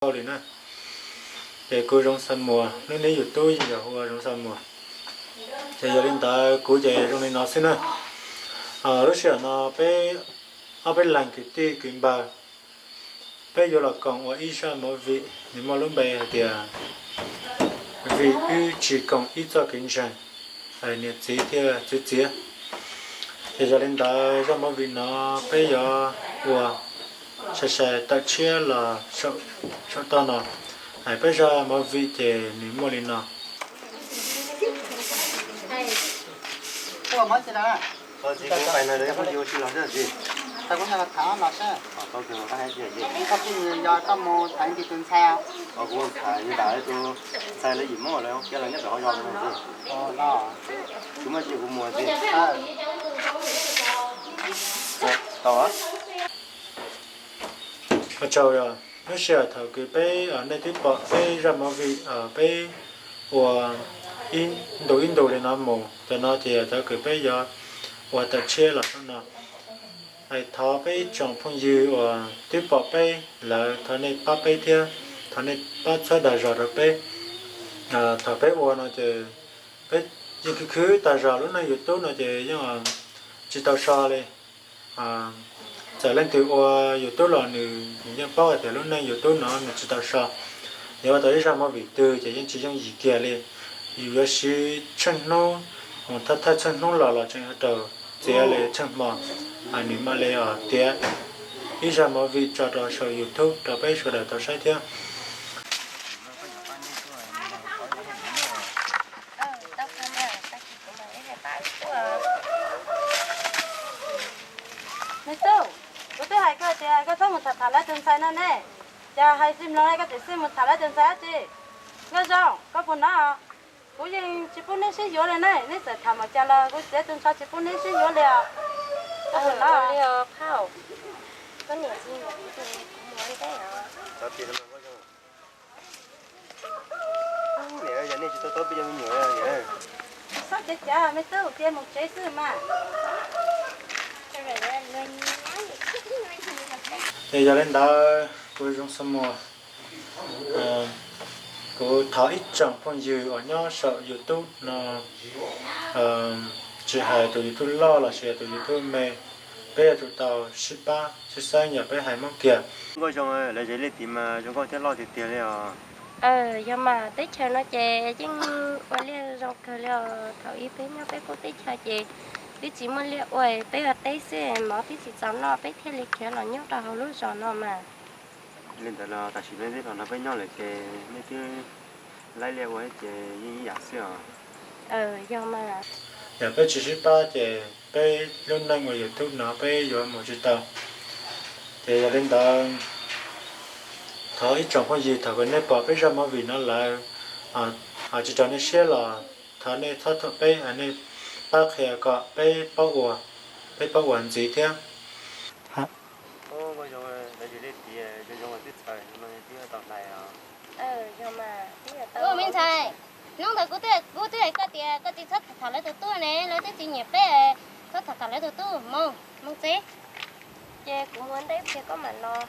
nkauj li na. Ces kuv Zoo Xa Muas, lub nick YouTube yeej yog hu ua Zoo Xa Muas. Ces yog li ntawd kuv ces zoo li no xwb na. Lub sij hawm no peb ob peb leeg kwv tij kwv npawg, peb yuav los koom ua ib zaj movie, nws muaj lub npe hais tias Vim wb tsis koom ib txoj kev ntseeg, niam txiv thiaj txwv txiav. Ces yog li ntawd zaj movie no peb yuav ua sai sai tawm tshiab los saum toj no. Peb zaj movie ces nws muaj li no. Kuv mus tham tus ntxhais, tus ntxhais lawv yim mos lawv cia lawv nyob pem hauv zos no. Kuv muaj tsis kuv mus tsis tau. Ua tsaug, lub sij hawm thaum kws peb, nej twb pom peb zaj movie peb ua ib ntu ib ntu li no mus, cov no ces yog cov kws peb yuav ua tawm tshiab los rau no. Thov peb ib tsoom phooj ywg uas twb pom peb lawm thov nej pab peb thiab, thov nej pab txhawb dag zog rau peb. Thaum peb ua no ces peb yeej khwv khwv tag zog, lub neej YouTube no ces yeej tsis tau so li. Txawm leej twg ua YouTube los nws yeej paub hais tias lub neej YouTube no nws tsis tau so. Yog ua tau ib zaj movie twg ces yeej tsis yooj yim kiag li. Yus yuav siv tsheej hnub, mus thawj thawj tsheej hnub los los tseem yuav raug txiav li tsheej hmo. Nws mam li tiav ib zaj movie tso rau saum YouTube rau peb sawv daws tau saib thiab. Me tub, kuv twb hais koj tias koj txhob mus tham tham lawv tus ntxhais no ne, cas hais tsis mloog li koj tseem xij mus tham lawv tus ntxhais dab tsi? Nkauj Zoo, koj puas hnov? Kuv yeej tsis pub neb sib yuav li ne, neb txawm tham npaum cas los kuv txiav tu nrho tsis pub neb sib yuav li os. Koj puas hnov? Txhob cev cav me tub, cia mus tsev xwb mas. Es yog li ntawd kuv Zoo Xa Muas, kuv thov ib tsoom phooj ywg uas nyob saum YouTube no, tsis hais tus YouTube loj los sis tus YouTube me, peb yuav tsum tau sib pab sib saib yog peb hais Hmoob kiag. Nkauj Zoo, lawv zes liaj tid mas zoo nkauj thiab loj tiag tiag li os. Yog mas, teb chaws no ces yeej ua liaj zoo kawg li os. Thaum ub peb nyob peb qub teb chaws ces twb tsis muaj liaj ua, peb ua teb xwb mov twb tsis txaus noj peb thiaj li khiav los nyob rau hauv lub zos no mas. Li ntawd los tam sim no peb nyob lawm ces nej twb laib liaj ua ces yeej ib yam xwb os. Yog mas, yog peb tsis sib pab ces peb lub neej ua YouTube no peb yuav mus tsis tau. Ces yog li ntawd, thov ib tsoom phooj ywg thaum uas nej pom peb zaj movie no lawm, tsis raug nej siab los thov nej txhob thuam peb, nej pab qhia kom peb paub ua, peb paub ua ntxiv thiab. Me ntxhais, hnub ntawd kuv twb hais koj tias koj tsis txhob tham tham lawv tus tub ne, lawv twb tsis nyiam peb, txhob tham tham lawv tus tub, mus mus tsev. Ces kuv mus ua ntej ces koj mam los.